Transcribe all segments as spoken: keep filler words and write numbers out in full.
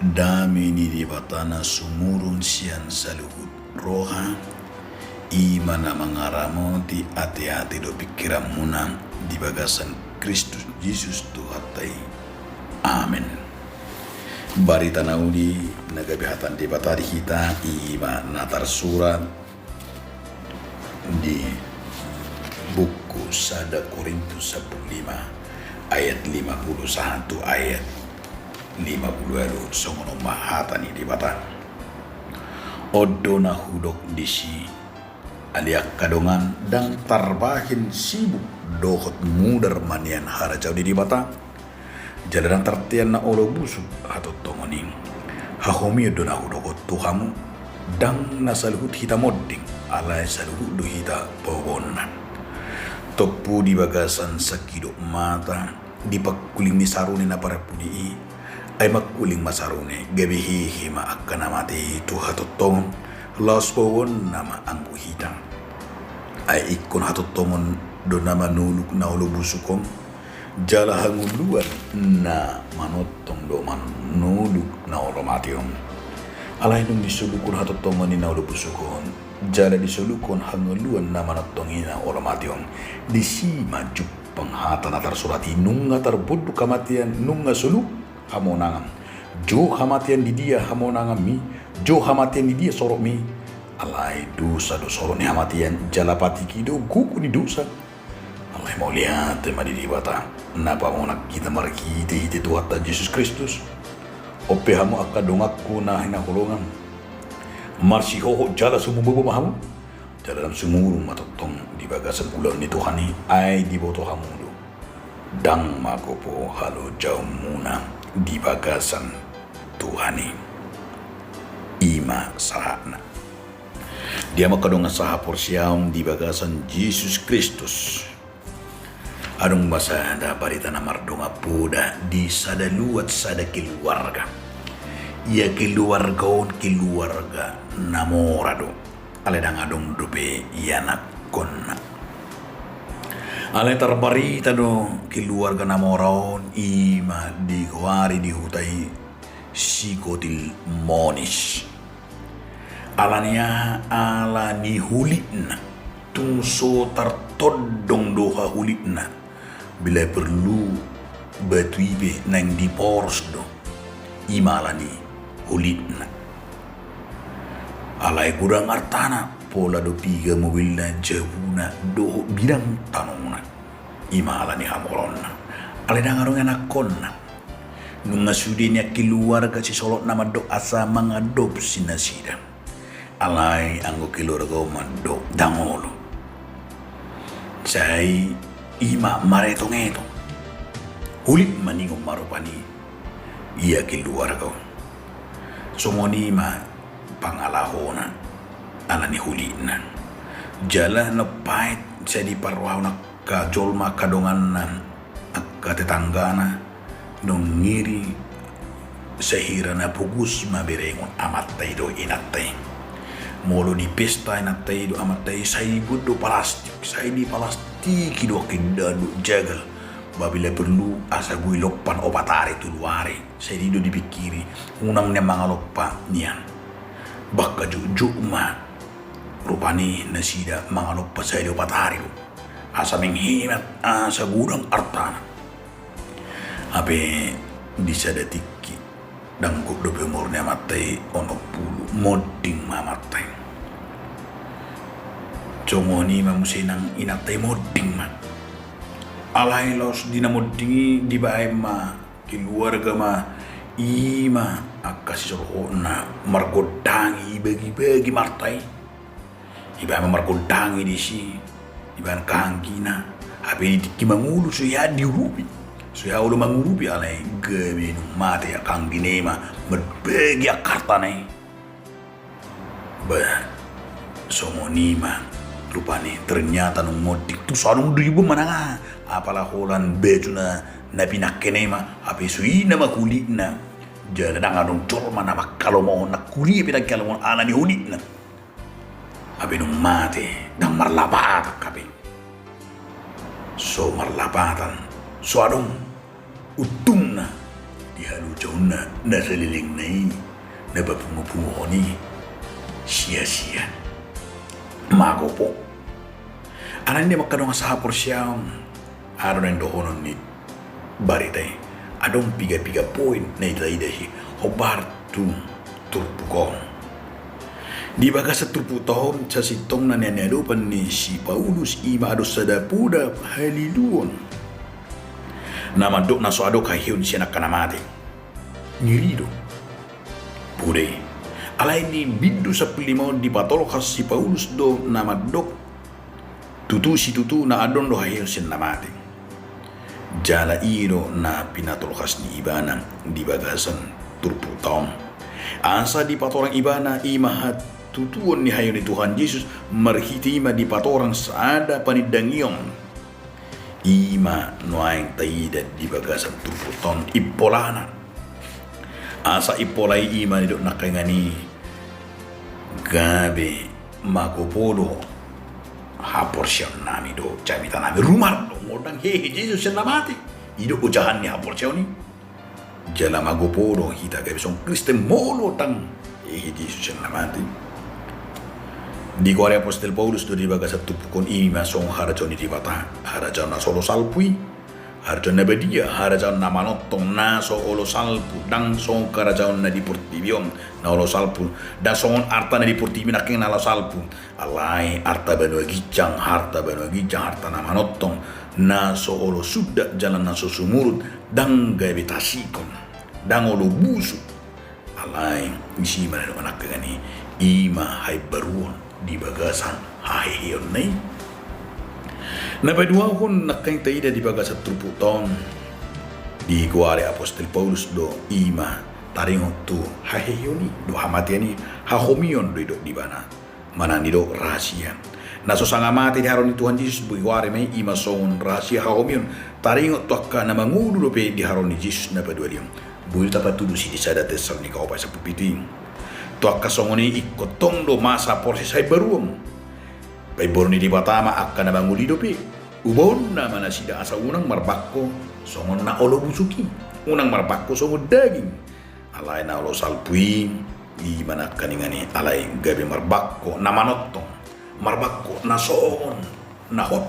Dame ni Debata na sumurung sian saluhut roha, i ma na mangaramoti ateate dohot pingkiranmuna di bagasan Kristus Jesus Tuhanta i. Amen. Barita na uli na gabe hata ni Debata di hita, i ma na tarsurat di buku sada Korintus sampulu lima ayat lima pulu sahat tu ayat lima pulu ualu. Songon on ma hata ni Debata. On do na hudok disi, ale angka dongan, ndang tarbahen sibuk dohot mudar manean harajaon ni Debata, jala ndang tartean na olo busuk hatontongon i. Hahomion do na hudok on tu hamu, ndang na saluhut hita monding, alai saluhut do hita pahobaonna. Tompu di bagasan sangkidop mata, di pangkuling ni sarune na parpudi i, ai mangkuling ma sarune, gabe hehe ma angka na mate i tu hatontongon, laos pahobaonna ma anggo hita. Ai ingkon hatontongon do na manoluk na olo busuk on, jala hangoluan na manongtong do manoluk na olo mate on. Alai dung disolukhon hatontongon i na olo busuk on, jala disolukhon hangoluan na manongtong i na olo mate on, disi ma jumpang hata na tarsurat i: Nunga tarbonduk hamatean, nunga solu hamonangan. Jo hamatean, di dia hamonanganmi? Jo hamatean, di dia sorokmi? Alai dosa do sorok ni hamatean, jala patiki do gogo ni dosa. Alai mauliate ma di Debata, na pamonang hita marhitehite Tuhanta Jesus Kristus. On pe hamu angka donganku na hinaholongan, marsihohot jala sumumbaoba ma hamu, jala dang sumurung ma tongtong di bagasan ulaon ni Tuhan i. Ai diboto hamu do, ndang magopo halojaonmuna di bagasan Tuhan i. I ma sahatna. Di hamu angka dongan sahaporseaon di bagasan Jesus Kristus, adong ma sada barita na mardongan poda di sada luat, sada keluarga. Ia keluarga on keluarga na mora do, alai ndang adong dope ianakkonna. Alai tarbarita do keluarga na mora on, i ma digoari di huta i si Kotil Monis. Ala ni aha? Ala ni hulitna. Tung so tartondong do haholitna. Bila perlu batu i pe naeng diporos do. I ma ala ni hulitna. Alai godang artana, pola do piga mobilna, jabuna dohot bidang tanona. I ma ala ni hamoraonna. Alai ndang adong ianakkonna. Nunga sude nian keluarga sisolotna mandok asa mangadopsi nasida. Alai anggo keluarga on mandok ndang olo. Sai i ma maretong-etong. Hulit ma ningon ma rupani ia keluarga on. Songon i ma pangalahona ala ni hulitna. Jala na paet sai diparrohahon angka jolma, angka donganna, angka tetanggana, dung iri sahira na pogos ma berengon amanta i dohot inanta i. Molo di pesta inanta i dohot amanta i, sai dibuat do palastik, sai dipalastiki do angka indahan dohot jagal. Ba bila perlu asa boi lompan opat ari tolu ari, sai i do dipingkiri, unang nian mangalompa nian. Bangka jotjot ma rupani nasida mangalompa sai di opat ari do. Asa menghemat, asa godang artana. Hape di sada tingki, ndang gok dope umur ni amanta i, onom pulu, monding ma amanta i. Songon i ma muse nang inanta i, monding ma. Alai laos di na monding i dibaen ma keluarga ma, i ma angka sisolhotna margondangi, ibagibagi ma arta i. Ibaen ma margondangi disi, ibaen angka anggina. Hape di tingki mangolu so hea diurupi, so hea olo mangurupi, alai gabe dung mate angka anggina i ma marbagi angka artana i. Bah, songon i ma rupani, ternyata nunga monding, tung so adong do dibuat manang aha. Apala holan baju na, na pinangkena i ma, hape so i nama hulitna. Jala ndang adong jolma na manghalomohon, na kuria pe ndang halomohon ala ni hulitna. Hape dung mate, ndang marlapatan hape. So marlapatan, so adong untungna. Di haluaonna na saleleng na i, na papungupunguhon i sia-sia. Mago po. Alani i, mangkadong sahaporseaon, adong na dohonon ni barita i. Adong piga-piga poin na ita ida i hombar tu turpuk on. Di bagasan turpukta on, sasintongna na niadopan ni si Paulus i ma adong sada poda haliluon na mandok na so adong haheheon sian angka na mate. Ngeri do. Poda i. Alai di bindu sampulu lima on dipatolhas si Paulus do na mandok tutu situtu na adong do haheheon sian na mate. Jala i do na pinatolhas ni ibana di bagasan turpukta on. Asa dipatorang ibana i ma hatutuon ni haheheon ni Tuhan Jesus, marhite i ma dipatorang sada panindangion. I ma nuaeng taida di bagasan turpukta on impolana. Asa impola i, i ma didok nangkaningan i gabe mago po do haporseaonnami dohot jamitanami. Rumar do molo ndang hehe Jesus sian na mate. I do ojahan ni haporseaon i. Jala mago po do hita gabe songon Kristen molo ndang hehe Jesus sian na mate. Digoari apostel Paulus do di bagasan turpuk on i ma songon harajaon ni Debata, harajaon na so olo salpu i, harajaon na badia, harajaon na manongtong, na so olo salpu, ndang songon harajaon na di portibi on na olo salpu, ndang songon arta na di portibi nangkin na olo salpu. Alai arta banua ginjang, arta banua ginjang, arta na manongtong, na so olo sundat jala na so sumurut, ndang gabe tasikon, ndang olo busuk. Alai disi ma na didok nangkaningan i, i ma haimbaruon di bagasan haheheonna i. Na paduahon nangkaning taida di bagasan turpukta on, digoari apostel Paulus do i ma taringot tu haheheon i dohot hamatean i, hahomion do didok di ibana. Manang didok rahasia. Na so sanga mate di haroro ni Tuhan Jesus, digoari ma i ma songon rahasia hahomion. Taringot tu angka na mangolu dope di haroro ni Jesus na paduahon. Boi do tapatudusi di sada Tessalonika opat sampulu pitu i. Tu angka songon i ingkon tong do masa proses haimbaruon. Paimbaru ni Debata ma angka na mangolu i dope. Ubaonna ma nasida asa unang marbangko songon na olo busuk i. Unang marbangko songon daging. Alai na olo salpu i, i ma nangkaningan i, alai gabe marbangko na manongtong, marbangko na songon na hot,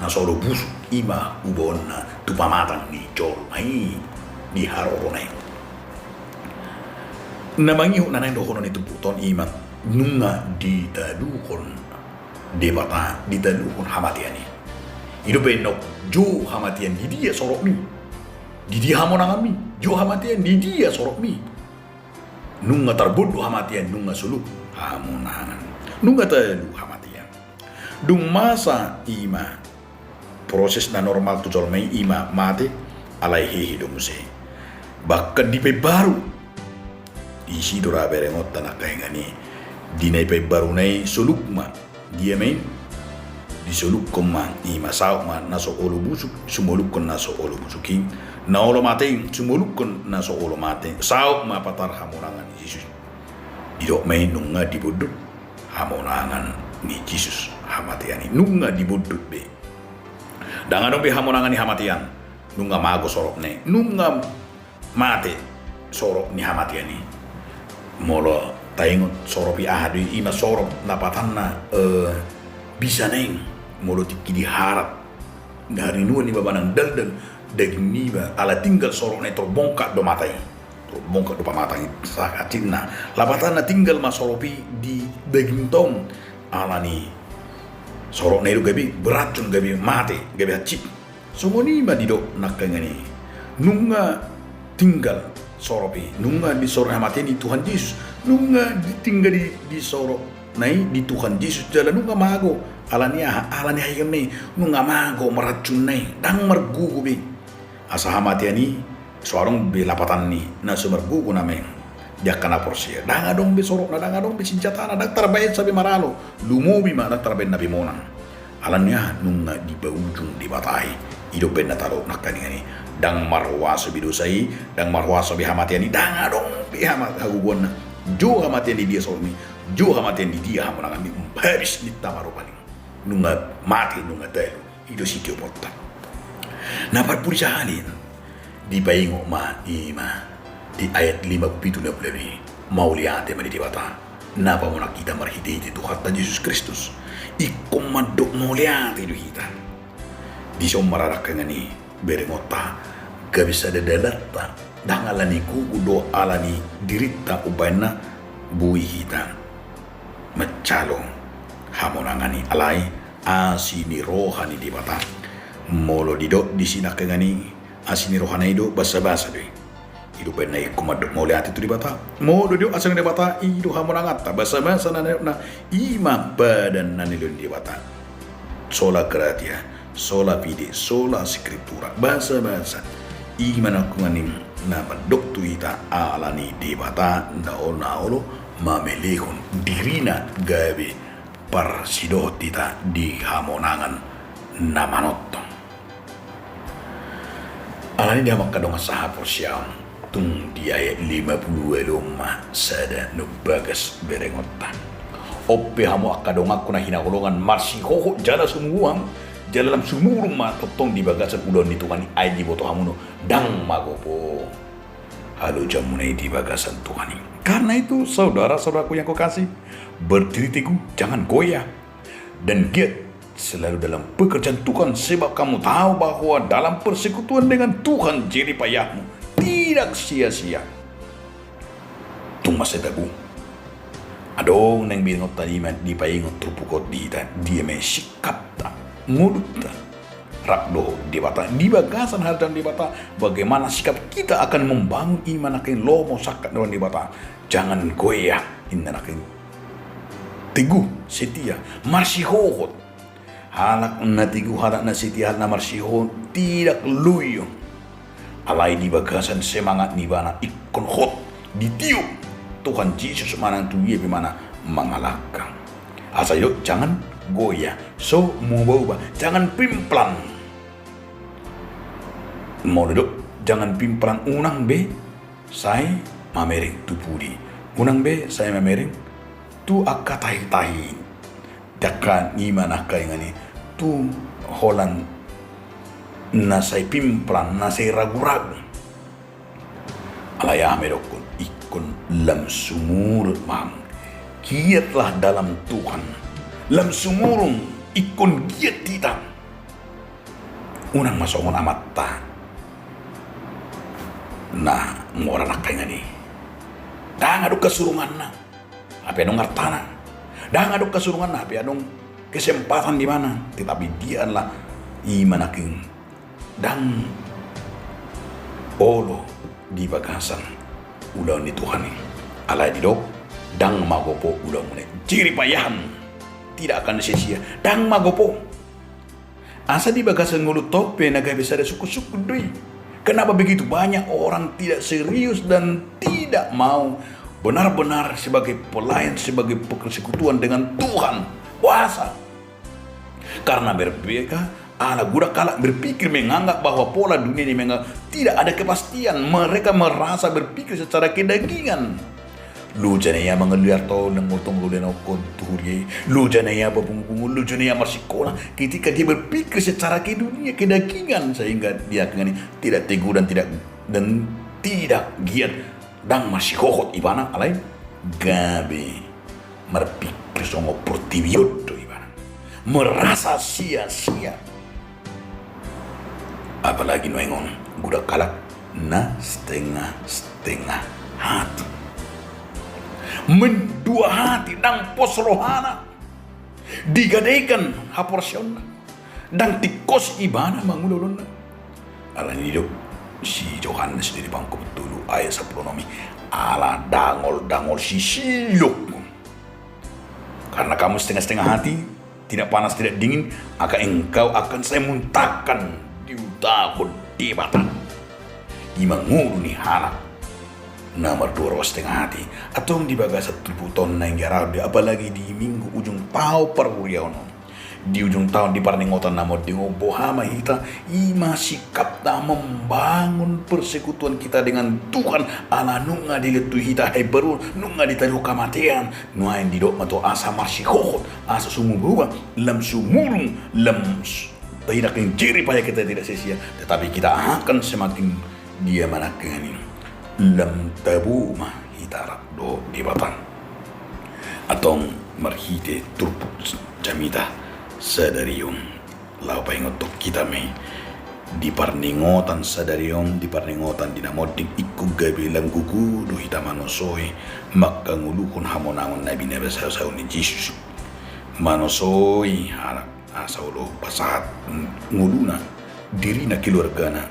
na so olo busuk, i ma ubaonna tu pamatang ni jolma i di harorona i. Na mangihut na naeng dohonon ni turpukta on i ma nunga ditaluhon Debata, ditaluhon hamatean i. I do baen na jo hamatean, di dia soropmi? Di dia hamonanganmi? Jo hamatean, di dia soropmi? Nunga tarbondut hamatean, nunga soluk hamonangan. Nunga talu hamatean. Dung masa i ma proses na normal tu jolma i, i ma mate, alai hehe do muse. Bahkan dipaimbaru. Disi do ra berengonta nangkaningan i. Di na dipaimbaruna i soluk ma. Dia ma i? Disolukkon ma, i ma saut ma na so olo busuk, sumolukkon na so olo busuk i. Na olo mate i, sumolukkon na so olo mate. Saut ma patar hamonangan ni Jesus. Didok ma i nunga dibondut hamonangan ni Jesus hamatean i. Nunga dibondut be. Ndang adong be hamonangan ni hamatean. Nunga mago soropna i. Nunga mate sorop ni hamatean i. Molo taingot sorop i aha do i, i ma sorop na patanna, eh, bisa naeng molo tingki diharap na harinuan niba manang daldal daging niba, ala tinggal sorop na i torbongkak do mata i. Torbongkak do pamatang i sahat sinna. Lapatanna tinggal ma sorop i di daging tong. Alani sorop na i do gabe beracun, gabe mate, gabe hansit. Songon i ma didok nangkaningan i. Nunga tinggal sorop i, nunga di sorop ni hamatean i Tuhan Jesus, nunga di, tinggal di, di sorop na i di Tuhan Jesus, jala nunga mago, alani aha, alani haheheonna i, nunga mago maracunna i, ndang margogo be. Asa hamatean i so adong be lapatan ni na so margogo na maeng di angka na porsea. Ndang adong be soropna, ndang adong be sinjatana, ndang tarbaen sa be maralo, lumobi ma ndang tarbaen na be monang. Alani aha, nunga dipaujung Debata i. I do umbaen na tadok nangkaningan i. Ndang marhuaso be dosa i, ndang marhuaso be hamatean i, ndang adong be hama-, hagogoonna. Jo hamatean di dia soropmi, jo hamatean di dia hamonanganmi, habis ninta ma rupani. Nunga mate, nunga talu. I do sitioponta. Na parpudi sahali, Dipaingot ma i ma di ayat lima pulu pitu na pulu i, mauliate ma di Debata na pamonang hita marhitehite Tuhanta Jesus Kristus. Ingkon mandok mauliate do hita. Dison ma ra angka ingan i berengonta, gabe sada dalanta, ndang ala ni gogo dohot ala ni dirinta umbahen na boi hita manjalo hamonangan i, alai asi ni roha ni Debata. Molo didok disi angka ingan i, asi ni rohana i do basabasa do i. I do umbahen na ingkon mandok mauliate tu Debata. Molo didok asi ni Debata, i do hamonanganta, basabasa na nidokna, i ma padan na nilehon ni Debata. Sola gratia, sola fide, sola scriptura, basabasa. I ma na angka ingan i na mandok tu hita ala ni Debata na olo, na olo mamelehon dirina gabe parsidohot hita di hamonangan na manongtong. Alani i, di hamu angka dongan sahaporseaon, tung di ayat lima pulu ualu on ma sada na umbagas berengonta. On pe hamu angka donganku na hinaholongan, marsihohot jala sumuang, jala lam sumurung ma tongtong di bagasan ulaon ni Tuhan i, ai diboto hamu do, ndang magopo halojaonmuna i di bagasan Tuhan i. Karena itu, saudara-saudaraku yang kukasihi, berdiri teguh, jangan goyah dan giat selalu dalam pekerjaan Tuhan, sebab kamu tahu bahwa dalam persekutuan dengan Tuhan jerih payahmu tidak sia-sia. Tung mansai taguh. Adong naeng berengonta i ma dipaingot turpuk on di hita, dia ma i sikapta, ngolunta rap dohot Debata, di bagasan harajaon Debata, bagaimana sikap kita akan membangun i ma na angka ingan i lomo sangkap ni roha ni Debata. Jangan goyah, inna na angka ingan i. Teguh, setia, marsihohot. Halak na teguh, halak na setia, halak na marsihohot, tidak loyo. Alai di bagasan semangat ni ibana ingkon hot, ditiop Tuhan Jesus manang tu dia pe ibana mangalangka. Asa didok, jangan goyah, so muba-uba, jangan pimplan. Molo didok jangan pimplan, unang be sai mamereng tu pudi, unang be sai mamereng tu angka tahi-tahi. Dangka i ma na angka ingan i, tu holan na sai pimplan, na sai ragu-ragu. Alai aha ma didokkon, ingkon lam sumurung ma hamu. Giatlah dalam Tuhan. Lam sumurung, ingkon giat hita. Unang ma songon amanta na mora na angka ingan i. Ndang adong hasurunganna, hape adong artana. Ndang adong hasurunganna, hape adong kesempatan di ibana. Tetapi dia adalah i ma na angka ingan i, ndang olo di bagasan ulaon ni Tuhan i. Alai didok, ndang magopo ulaonmuna i. Jerih payahmu tidak akan sia-sia. Ndang magopo. Asa di bagasan ngolunta on pe na gabe sada sungkun-sungkun do i. Kenapa begitu banyak orang tidak serius dan tidak mau benar-benar sebagai pelayan, sebagai persekutuan dengan Tuhan? Boasa? Karena mereka, ala godang halak berpikir, menganggap bahwa pola dunia ini menganggap tidak ada kepastian. Mereka merasa berpikir secara kedagingan. Loja na ia mangalului arta on, nang molo tong loja na ingkon tu huria i. Loja na ia papungu-pungu, loja na ia marsikola. Ketika dia berpikir secara kedunia, kedagingan, sehingga dia akhirnya tidak teguh dan tidak, dan tidak giat. Ndang marsihohot ibana, alai gabe marpikir songon portibi on do ibana. Merasa sia-sia. Apalagi nuaeng on, godang halak na setengah-setengah hati. Mendua hati, ndang pos rohana. Digadaikan haporseaonna. Ndang tingkos ibana mangula ulaonna. Alani i didok si Johannes di pasal tolu ayat sampulu onom i, ala dangol-dangol sisiluk. Karena kamu setengah-setengah hati, tidak panas, tidak dingin, maka engkau akan saya muntahkan di huta Debata. I ma ngolu ni halak na mardua roha, setengah hati. Antong di bagasan turpuk on na ingga rau di, apalagi di minggu ujung taon parhuriaon on, di ujung taon, di parningotan na monding on, boha ma hita, i ma sikapta membangun persekutuan kita dengan Tuhan, ala nunga dilehon tu hita haimbaruon, nunga ditaluhon hamatean. Nuaeng didok ma tu asa marsihohot, asa so muba-uba, lam sumurung, lam s-, tidak jerih payah kita tidak sia-sia, tetapi kita akan semakin Dia ma nangkiningan i? Lam tabo ma hita rap dohot Debata. Antong marhite turpuk jamita sadari on, laho paingothon hita ma i. Di parningotan sadari on, di parningotan di na monding ingkon gabe lam gogo do hita manosoi, mangkangoluhon hamonangon na binasasaon ni Jesus. Manosoi halak asa olo pasahat ngoluna, dirina, keluargana,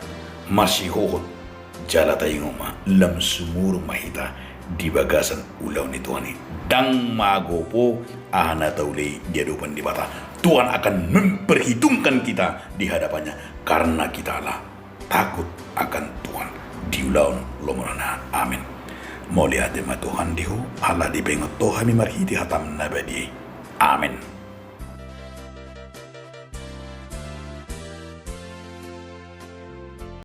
masihohot. Jala taingot ma, lam sumurung ma hita di bagasan ulaon ni Tuhan i. Ndang magopo aha na taulei di adopan Debata. Tuhan akan memperhitungkan kita di hadapan-Nya, karena kita ala takut akan Tuhan di ulaon lomorana. Amin. Mauliate ma Tuhan di Ho ala dipaingot Ho hami marhite hataM na badia i. Amin.